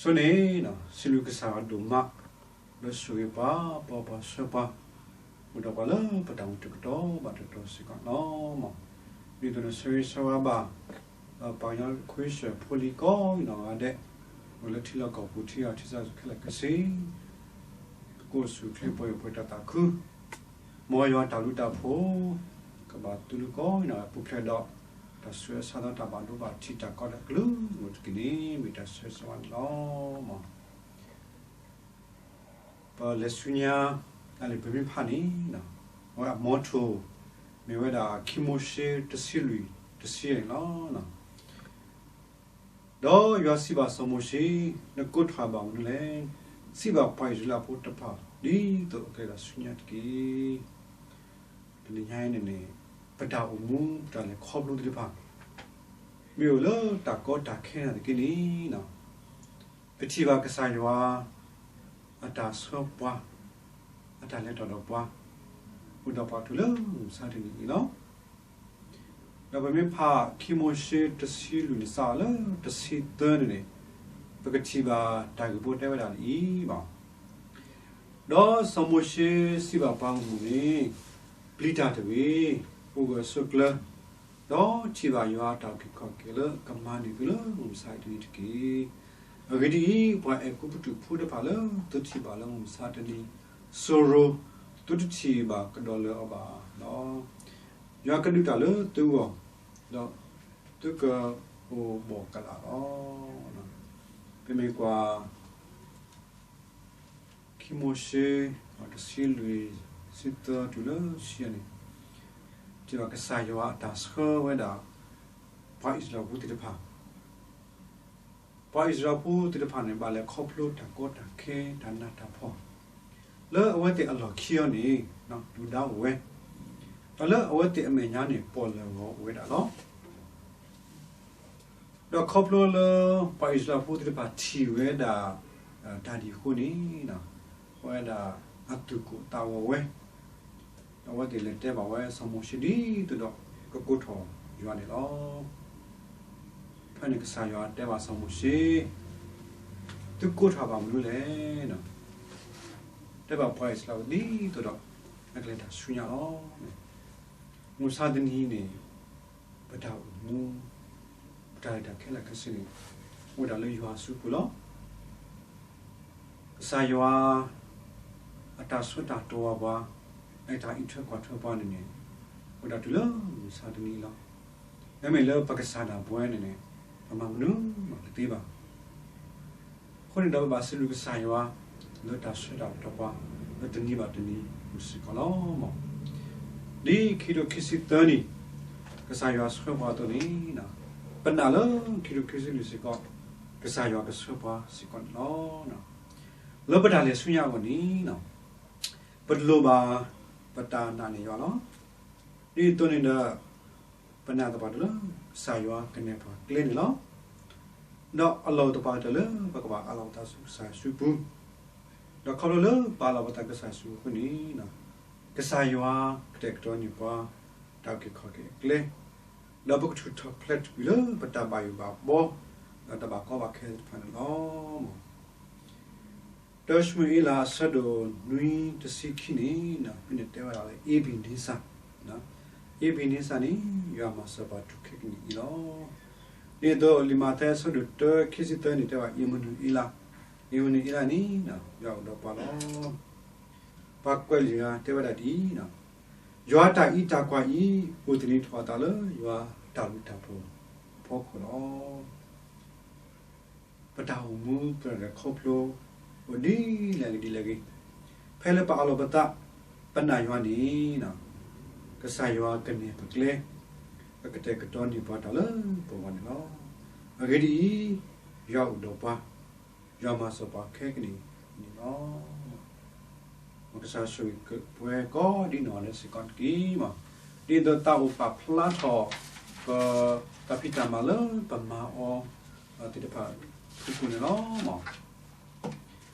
ဆိန့ၣ် စံးဘျုးကစၢ်ယွၤဒိၣ်မး လၢဆိၣ်ဂ့ၤပှၤ ပှၤပှၤဆှၢပှၤ အိၣ်ဒီးပှၤလၢပတၢ်အိၣ်မူတကတီၢ်ဘၣ်တကတီၢ်စ့ၢ်ကီးလီၤ. ဒ်သိးန့ၣ် ဆၢဂ့ၤဆၢဝါဘၣ် ပှၤကညီခွံဆၢၣ်ဖိလံၤကိးနီၢ်ဂၤဒဲး အိၣ်လၢထံလီၢ်ကီၢ်ပူၤ ထံဂၤထံဆးခဲလၢာ်ခဲဆ့ ကအိၣ်ဆူၣ်ချ့ပှဲၤပှဲၤတၢ်သးခု မ်ယွၤတၢ်ဘျုးတၢ်ဖှိၣ် ကဘၣ်တူၢ်လိာ်ကိးနီၢ်ဂၤဒဲး ပူၤဖျဲးဒီး တၢ်ဆူးတၢ်ဆါ ဒီးတၢ်ဘၣ်ဒိဘၣ်ထံး တၢ်ကီတၢ်ခဲလၢာ်တက့ၢ်န့ၣ် မ့ၢ်တၢ်ဆၢဂ့ၤဆၢဝါန့ၣ်လီၤ. ပလဲၤဆူညါ တၢ်လံာ်ပမ့ၢ်ဖးန့ၣ် အဝဲအမီထိၣ် မ့ၢ်ဝဲဒၣ် ခံမိၤၡ့တဆံလွံၢ်တဆံန့ၣ်လီၤ. ဒီးယွၤစံးဘၣ်စီၤမိၤၡ့, နကိးထီၣ်ဘၣ်မနုၤလဲၣ်. စံးဘၣ်ပှၤအံၣ်စရ့လးဖိတဖၣ် ဒ်သိးအကလဲၤဆူညါတက့ၢ်. တနံၤညါအံၤန့ၣ်န့ၣ် ပတၢ်အိၣ်မူ ပတၢ်လဲၤခီဖျိသ့ၣ်တဖၣ် မ့ၢ်အိၣ်လၢတၢ်ကီတၢ်ခဲနာ်သက့န့ၣ် ပထံၣ်ဘၣ်ကစၢ်ယွၤ အတၢ်ဆှၢပှၤ, အတၢ်လဲၤထီၣ်ဒီးပှၤ, အိၣ်ဒီးပှၤတုၤလၢမုၢ်မဆါတနံၤအံၤလီၤ. ဒီးပမ့ၢ်ဖးခံမိၤၡ့တဆံလွံၢ်န့ၣ် စးလၢတဆံသၢန့ၣ်န့ၣ် ပကထံၣ်ဘၣ်တၢ်ဂ့ၢ်ဖိတဲဝဲဒၣ်ဒ်အံၤဘၣ်. ဒီးစီၤမိၤၡ့စံးဘၣ်ပှၤဂီၢ်မုၢ်န့ၣ်, ပျံၤတၢ်တဂ့ၤ, အိၣ်ဂၢၢ်ဆိးကျၢၤ, ဒီးထံၣ်ဘၣ်ယွၤအတၢ်အုၣ်က့ၤခီၣ်က့ၤလၢကမၤန့ၢ်သုလၢမုၢ်မဆါတနံၤတက့ၢ်. အဂ့ၢ်ဒ်အံၤ, ပှၤအဲၤကူပတူးဖိတဖၣ်လၢသုထံၣ်ဘၣ်လၢမုၢ်မဆါတနံၤ စိရိၤ, သုတထံၣ်ဘၣ်ကဒီးလၢၤအီၤဘၣ်လီၤ. ယွၤကဒုးတၢ်လၢသုဂီၢ်, ဒီးသုကအိၣ်ဘှီၣ်ကလာ်လီၤ. ပမ့ၢ်ကွၢ် ခံမိၤၡ့ တဆံလွံၢ် တဆံသၢတုၤလၢဆံယဲၢ်န့ၣ်, ထံၣ်ဘၣ်ကစၢ်ယွၤအတၢ်ဆှၢဝဲဒၣ် ပှၤအံၣ်စရ့လးဖိသ့ၣ်တဖၣ် ပှၤအံၣ်စရ့လးဖိသ့ၣ်တဖၣ်န့ၣ် ဘၣ်လဲၤခီဖျိတၢ်ကီတၢ်ခဲ တၢ်နးတၢ်ဖှီၣ် လၢအဝဲသ့ၣ်အလီၢ်ခံအီၤန့ၣ် ဒုၣ်ဒါအိၣ်ဝဲ, ဒီးလၢအဝဲသ့ၣ်အမဲာ်ညါန့ၣ် ပီၣ်လဲၣ်ဂီၤအိၣ်ဝဲဒၣ်လီၤ. ဒီးခီဖျိလၢ ပှၤအံၣ်စရ့လးဖိသ့ၣ်တဖၣ်ထံၣ်ဝဲဒၣ် တၢ်ဒ်အံၤအဃိန့ၣ်, အဝဲဒၣ်အသူၣ်ကိၢ်သးဂီၤဝဲ, ဒီးအဝဲသ့ၣ်လဲၤတဲဘၣ်ဝဲစီၤမိၤၡ့ဒ်သိးဒီး ကကိးထီၣ်ယွၤန့ၣ်လီၤ. ဖဲန့ၣ်ကစၢ်ယွၤတဲဘၣ်စီၤမိၤၡ့, သုကိးထီၣ်ဘၣ်မနုၤလဲၣ်. တဲဘၣ်ပှၤအံၣ်စရ့လးဖိဒ်သိးဒီး အကလဲၤတၢ်ဆူညါလီၤ. မုၢ်မဆါတနံၤအံၤန့ၣ် ပတၢ်အိၣ်မူ ပတၢ်လဲၤတၢ်ခဲလၢာ်ခဲဆ့န့ၣ် အိၣ်ဒၣ်လၢယွၤအစုပူၤလီၤ. ကစၢ်ယွၤ အတၢ်ဆှၢတၢ်တီၤပှၤ, အတၢ်အံးထွဲကွၢ်ထွဲပှၤန့ၣ်န့ၣ် အိၣ်ဒၣ်တုၤလၢမုၢ်မဆါတနံၤအံၤလီၤ. မ့မ့ၢ်လၢပကစၢ်ဒၣ်ပဝဲန့ၣ်န့ၣ် ပမၤမနုၤမးတသ့ဘၣ်. အဃိန့ၣ်ဒီးပဘၣ်စံးဘျုးကစၢ်ယွၤ လၢတၢ်ဆှၢတၢ်တီၤပှၤ လၢတနံၤဘၣ်တနံၤအပူၤစ့ၢ်ကီးလီၤ. ဒ်ခံကထိခံဆံသၢနံၣ် ကစၢ်ယွၤဆှၢပှၤအသိးန့ၣ်, ပနာ်လၢခံကထိခံဆံလွံၢ်စ့ၢ်ကီး ကစၢ်ယွၤကဆှၢပှၤစ့ၢ်ကီးန့ၣ်လီၤ. လၢပတၢ်လဲၤဆူညါအဂီၢ်န့ၣ် ပတလိၣ်ဘၣ် ပတၢ်နာ်န့ၢ်ယွၤလီၤ. ဒ်သိးန့ၣ်ဒီး ပနာ်သပှၢ်တၢၢ်လၢ ကစၢ်ယွၤကနဲၣ်ပှၤကျဲန့ၣ်လီၤ. ဒီးအလီၢ်အိၣ်သပှၢ်တၢၢ်လၢ ပကဘၣ်အးလီၤပသးဆူကစၢ်ယွၤစုပူၤ, ဒီးခီဖျိလၢပအးလီၤပသးကစၢ်ယွၤစုပူၤအဃိန့ၣ်, ကစၢ်ယွၤကတဲာ်ကတီၤန့ၢ်ပှၤ တၢ်အုၣ်က့ၤခီၣ်က့ၤအကျဲ, ဒီးပကထူၣ်ထီၣ်ဖျဲးထီၣ်ကွံာ်လၢပတၢ်ဘၣ်ယိၣ်ဘၣ်ဘီ ဒီးတၢ်ဘၣ်ကီဘၣ်ခဲသ့ၣ်တဖၣ်န့ၣ်လီၤ. တၢၡမူၤအ့လး အဆၢဒိၣ်နွံတဆံခံန့ၣ် ဖဲန့ၣ်တဲဝဲဒၣ်လၢ အ့ဘံၤနံစၢ်, အ့ဘံၤနံစၢ်န့ၣ် ယွၤမၤစၢၤပှၤတုၤခဲကနံၣ်အံၤလီၤ. ဒ်သိးလံာ်မးသဲ အဆၢဒိၣ်တၢ ခံဆံသၢန့ၣ် တဲဝဲဒၣ် အ့မနူၤအ့လး, အ့မနူၤအ့လးန့ၣ် ယွၤအိၣ်ဒီးပှၤလီၤ. ပှၤကွဲးလံာ်ဧါ တဲဝဲဒၣ်ဒ်အံၤ, ယွၤတၢ်အံးတၢ်ကွၢ်အံၤ အိၣ်သန့ၤထီၣ်အသးလၢယွၤတၢ်ဘျုးတၢ်ဖှိၣ်အဖီခိၣ်လီၤ. ပတၢ်အိၣ်မူ ပတၢ်လဲၤခီဖျိ အိၣ်ဒ်လဲၣ်ဂ့ၤဒ်လဲၣ်ဂ့ၤ, ဖဲလၢပအးလီၤပသး, ပနာ်ယွၤန့ၣ်, ကစၢ်ယွၤကနဲၣ်ပကျဲ, အကတဲာ်ကတီၤန့ၢ်ပှၤတၢ်လၢပဂီၢ်န့ၣ်လီၤ. အဂ့ၢ်ဒ်အံၤ, ယွၤအိၣ်ဒီးပှၤ, ယွၤမၤစၢၤပှၤခဲကနံၣ်န့ၣ်လီၤ. မ်ကစၢ်ဆိၣ်ဂ့ၤပှၤကိးဒ်နီၢ်ဂၤဒဲးစ့ၢ်ကီးတက့ၢ်. ဒ်သိးသးအိၣ်ပာ်ဖျါထီၣ် ပတၢ်ဖံးတၢ်မၤလၢပမၤအီၤသ့ၣ်တဖၣ်အဖီခိၣ်န့ၣ်လီၤ.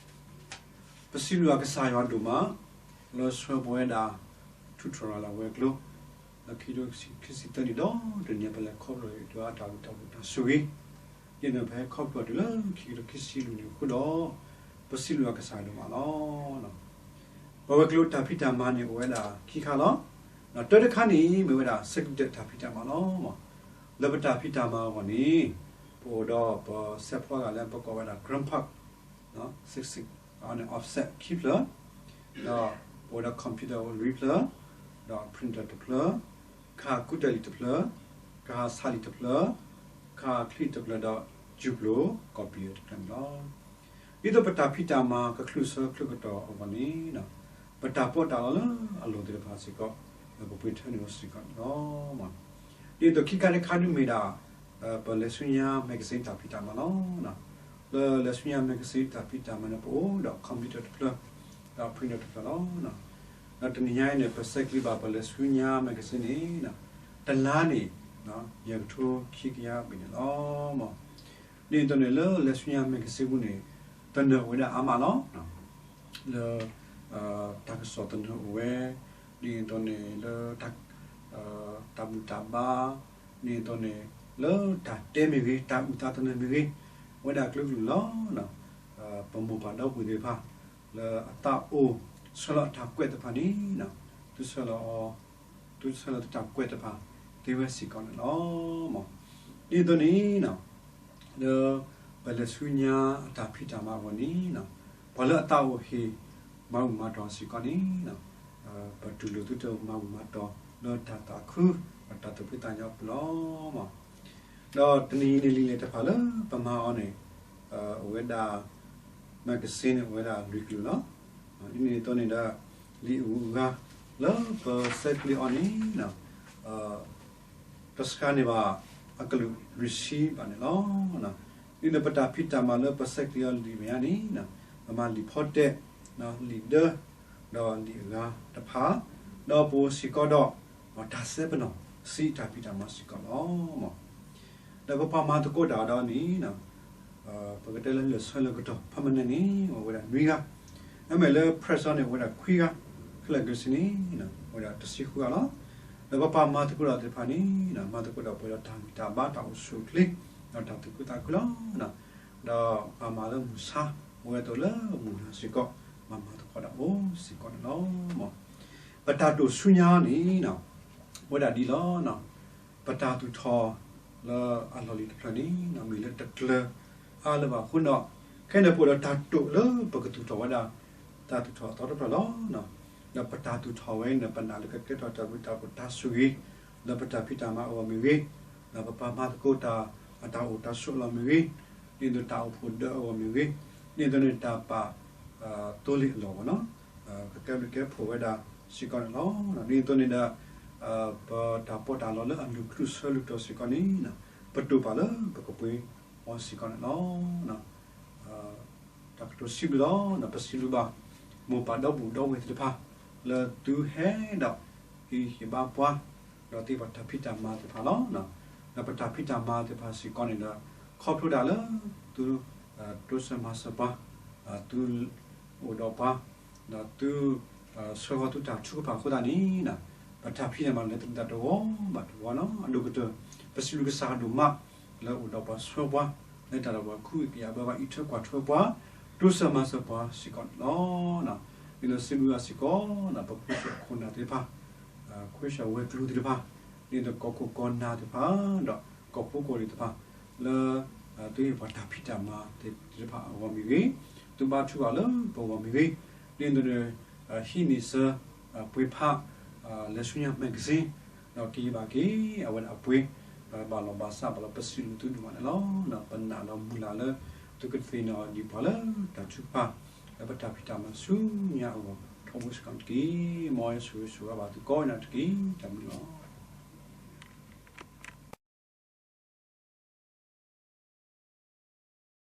ပစံးဘျုးကစၢ်ယွၤဒိၣ်မး လၢဆှၢပဝဲဒၣ် ထုးထီၣ်ရၤလီၤဝဲၤကျိၤ လၢခံကထိခံဆံသၢနံၣ်ဒီးတနံၤ ပလဲၤခီဖျိဒီးတၢ်ဘျုးတၢ်ဖှိၣ်တၢ်ဆိၣ်ဂ့ၤ ဒ်န့ၣ် ပဟဲခီဖျိတုၤလၢခံကထိခံဆံလွံၢ်နံၣ်အဃိဒီး, ပစံးဘျုးကစၢ်ဒိၣ်မးလီၤ. ပဝဲၤကျိၤတၢ်ဖံးတၢ်မၤန့ၣ်အိၣ်ဝဲဒၣ်ခံခါလီၤ. တၢတခါန့ၣ် မ့ၢ်ဝဲဒၣ် စဲးကဒၢးတၢ်ဖံးတၢ်မၤလီၤ. လၢပတၢ်ဖံးတၢ်မၤအဂီၢ်န့ၣ်, ပအိၣ်ဒီးပစဲးဖီဂၤလၢပကိးဝဲဒၣ် Grant Park န့ၣ် offset ခံဖျၢၣ်, ဒီးပအိၣ်ဒီး computer လွံၢ်ဖျၢၣ်, ဒီး printer တဖျၢၣ်, ကဟၣ်ကူတၢ်လံာ်တဖျၢၣ်, ကဟၣ်ဆးလံာ်တဖျၢၣ်, ကဟၣ်ချံတဖျၢၣ်ဒီး ယူၤပျိၤ copy တဖျၢၣ်န့ၣ်လီၤ. ဒ်သိးပတၢ်ဖံးတၢ်မၤကချုးဆၢချုးကတီၢ်အဂီၢ်န့ၣ်, ပတၢ်ပီးတၢ်လီလၢအလီၢ်သ့ၣ်တဖၣ်စ့ၢ်ကီး, ပပှ့ၤထၢနုာ်အီၤစ့ၢ်ကီးန့ၣ်လီၤ. ဒ်သိးခံခါတခါဒုးမ့ၢ်ဒၣ် ပလဲၤဆူညါ magazine တၢ်ဖံးတၢ်မၤလီၤ. လၢလဲၤဆူညါ magazine တၢ်ဖံးတၢ်မၤန့ၣ် ပအိၣ်ဒီး computer တဖျၢၣ်, ဒီး printer တဖျၢၣ်လီၤ. ဒီးတနံၤညါအံၤန့ၣ် ပစဲးကျံးဘၣ်ပလဲၤဆူညါ magazine န့ၣ်, တလါန့ၣ် ယဲၢ်ကထိခံကယၤဘ့ၣ်န့ၣ်လီၤ. ဒ်သိးန့ၣ်လၢလဲၤဆူညါ magazine ပူၤန့ၣ်, တနၢၤအိၣ်ဝဲဒၣ်အါမးလီၤ. လၢ တၢ်ကစီၣ်တနၢၤအိၣ်ဝဲ, ဒ်သိးန့ၣ်လၢ တၢ်ဘူၣ်တၢ်ဘါ, ဒ်သိးန့ၣ် လၢတၢ်တဲမ့ၢ်ဂ့ၤ, တၢ်အုၣ်သးတနၢၤမ့ၢ်ဂ့ၤ, ဝဲဒၣ်ကျိၤကျိၤလီၤ. ပမိၢ်ပၢ်ဒီပုၢ်ဝဲၢ်သ့ၣ်တဖၣ် လၢအသးအိၣ်ဆှၢလီၤအတၢ်ကွဲးတဖၣ်န့ၣ်, သုဆှၢလီၤအီၤ, သုဆှၢလီၤသုတၢ်ကွဲးတဖၣ်သ့ဝဲစ့ၢ်ကီးန့ၣ်လီၤ. ဒ်သိးန့ၣ် လၢပလဲၤဆူညါအတၢ်ဖံးတၢ်မၤအဂီၢ်န့ၣ်, ပှၤလၢအသးအိၣ်ဟ့ၣ်မၤဘူၣ်မၤတီၢ်စ့ၢ်ကီးန့ၣ်, ပတူၢ်လိာ်သုတမၤဘူၣ်မၤတီၢ်လၢတၢ်သးခု, ဒီးတၢ်သူၣ်ဖှံသးညီအပူၤလီၤ. ဒီးတနံၤအံၤန့ၣ်လံာ်လဲၢ်တဖၣ်လၢပမၤအီၤန့ၣ်, အိၣ်ဝဲဒၣ် magazine န့ၣ် အိၣ်ဝဲဒၣ်လွံၢ်ကလုာ်လီၤ. ဒ်န့ၣ်အသိးန့ၣ်ဒီး လံာ်အဂုၤအဂၤလၢပစဲးကျံးအီၤန့ၣ် တဆှါန့ၣ်ဘၣ် အကလုာ်လွံၢ်ဆံဘၣ်န့ၣ်လီၤ. ဒ်သိးပတၢ်ဖံးတၢ်မၤလၢပစဲးကျံးအီၤလံာ်မဲာ်ညါန့ၣ်, ပမၤလံာ်ဖီတဲာ်, လံာ်ဒၢ, ဒီးလံာ်အဂၤတဖၣ်, ဒီးပအိၣ်စ့ၢ်ကီးဒီး တၢ်စဲပနီၣ်စံးတၢ်ဖံးတၢ်မၤစ့ၢ်ကီးလီၤ. ဒီးပပှၤမၤသကိးတၢ်ဒီးန့ၣ် ပကတဲလၢလၢာ်ဆၢလၢာ်ကတီၢ် permanent န့ၣ် အိၣ်ဝဲဒၣ်နွံဂၤ, အမ့ၢ်လၢ president န့ၣ် အိၣ်ဝဲဒၣ်ခွံဂၤ, ခဲလၢာ်ခဲဆ့န့ၣ် အိၣ်ဝဲဒၣ်တဆံဃုဂၤလီၤ. ဒီးပပှၤမၤသကိးတၢ်သ့ၣ်တဖၣ်န့ၣ် မၤသကိးတၢ်ပှဲၤဒီးတၢ်ဂံၢ်တၢ်ဘါ တၢ်အိၣ်ဆူၣ်အိၣ်ချ့ ဒီးတၢ်သူၣ်ခုသးခုလီၤ. ဒီးပှၤမၤလၢမုၢ်ဆါ အိၣ်ဝဲဒၣ်လၢမုၢ်နၤစ့ၢ်ကီး ပှၤမၤသကိးတၢ်အိၣ်စ့ၢ်ကီးန့ၣ်လီၤ. ပတၢ်တိာ်ဆူညါန့ၣ် အိၣ်ဝဲဒၣ်ဒ်လီၤ. ပတၢ်သူၣ်ထီၣ်လၢအလီၢ်လံၤတဖျၢၣ်န့ၣ် မ့ၢ်လၢတကျၢၤအါလၢၤဘၣ်အဃိဒီး, ခဲအံၤန့ၣ်ပအိၣ်ဒီးတၢ်တိာ်လၢပကသူၣ်ထီၣ်ဝဲဒၣ် တၢ်သူၣ်ထီၣ်အသီတဖျၢၣ်လီၤ. ဒီးပတၢ်သူၣ်ထီၣ်ဝဲအံၤန့ၣ် ပနာ်လၢကကဲထီၣ်တၢ်ဘျုးတၢ်ဖှိၣ်တၢ်ဆိၣ်ဂ့ၤ လၢပတၢ်ဖံးတၢ်မၤအဂီၢ်မ့ၢ်ဂ့ၤ, ဒီးပပှၤမၤသကိးတၢ်အတၢ်အိၣ်တၢ်ဆိးအလီၢ်မ့ၢ်ဂ့ၤ, ဒ်သိးတၢ်အိၣ်ဖှိၣ်ဒၢအဂီၢ်မ့ၢ်ဂ့ၤ, ဒ်သိးန့ၣ်တၢ်ပာ်သိလ့ၣ်အလီၢ်အဂီၢ်န့ၣ် ကကဲဘျုးကဲဖှိၣ်ဝဲဒၣ်စ့ၢ်ကီးန့ၣ်လီၤ. ဒ်သိးန့ၣ်ဒီး ပတၢ်ပီးတၢ်လီလၢအလုၢ်ချုးဆၢလုၢ်တီၤစ့ၢ်ကီးန့ၣ် ပတိာ်ပာ်လၢပကပှ့ၤအီၤစ့ၢ်ကီးန့ၣ်လီၤ. တၢ်ကတိၤစံးဘျုးလီၤ. ပစံးဘျုးဘၣ် မိၢ်ပၢ်ဒီပုၢ်ဝဲၢ်သ့ၣ်တဖၣ် လၢသုဟဲဒီးဟ့ၣ်ဂံၢ်ဟ့ၣ်ဘါပှၤ ဒီးသ့ပှၤတၢ်ဖံးတၢ်မၤသ့ၣ်တဖၣ်လီၤ. ဒီးပတၢ်ဖံးတၢ်မၤသ့ၣ်တဖၣ်စ့ၢ်ကီးန့ၣ်ဒီး ခီဖျိဒၣ်လၢ သုတိစၢၤမၤစၢၤပှၤ, သုအိၣ်ဒီးပှၤ, ဒီးသု ဆှၢဃီၤသုတၢ်ထုကဖၣ်အဃိသတးန့ၣ် ပတၢ်ဖံးတၢ်မၤလဲၤသဒၢတဝီဘၣ်တဝီန့ၣ် အဒိၣ်ကတၢၢ် ပစံးဘျုးကစၢ်ဒိၣ်မး လၢအိၣ်ဒီးပှၤဆှၢပှၤ လၢတၢ်လၢပှၤခူကယာ်ဘၢပှၤအံးထွဲကွၢ်ထွဲပှၤ တိစၢၤမၤစၢၤပှၤစ့ၢ်ကီးန့ၣ်လီၤ. ဒ်သိးစံးဘျုးဘၣ်စ့ၢ်ကီး ပဖိဆံးခိၣ်နၢ်သ့ၣ်တဖၣ်, ခွဲးဆၢဝဲၤကျိၤသ့ၣ်တဖၣ်, ဒ်သိးကီၢ်ခိၣ်ကီၢ်နၢ်သ့ၣ်တဖၣ် ဒီးကီၢ်ဖိကီၢ်လံၤသ့ၣ်တဖၣ် လၢ သုဟ့ၣ်ပှၤတၢ်ဖံးတၢ်မၤသ့ၣ်တဖၣ်အဂီၢ်မ့ၢ်ဂ့ၤ, သုဘါထုကဖၣ်လၢပဂီၢ်မ့ၢ်ဂ့ၤ, ဒ်သိးန့ၣ် ဟံးန့ၢ်ဆၢ ပှ့ၤဖး လဲၤဆူညါ magazine ဒီးက့ၤဘၣ်က့ၤ အဝဲဒၣ်အပှ့ၤ ဘၣ်လီၢ်ဘၣ်စးဘၣ်လီၤ ပစံးဘျုးသုဒိၣ်မးန့ၣ်လီၤ. ပနာ်ဒီးမုၢ်လၢ်လၢ သုကသ့ၣ်နီၣ်ဒံးပှၤလၢတၢ်ထုကဖၣ် လၢပတၢ်ဖံးတၢ်မၤဆူညါအဂီၢ် ထီဘိစ့ၢ်ကီးန့ၣ်တက့ၢ်. မ်ယွၤဆိၣ်ဂ့ၤဆိၣ်ဝါဘၣ်သုကိးဂၤဒဲးတက့ၢ်. တၢ်ဘျုးလီၤ.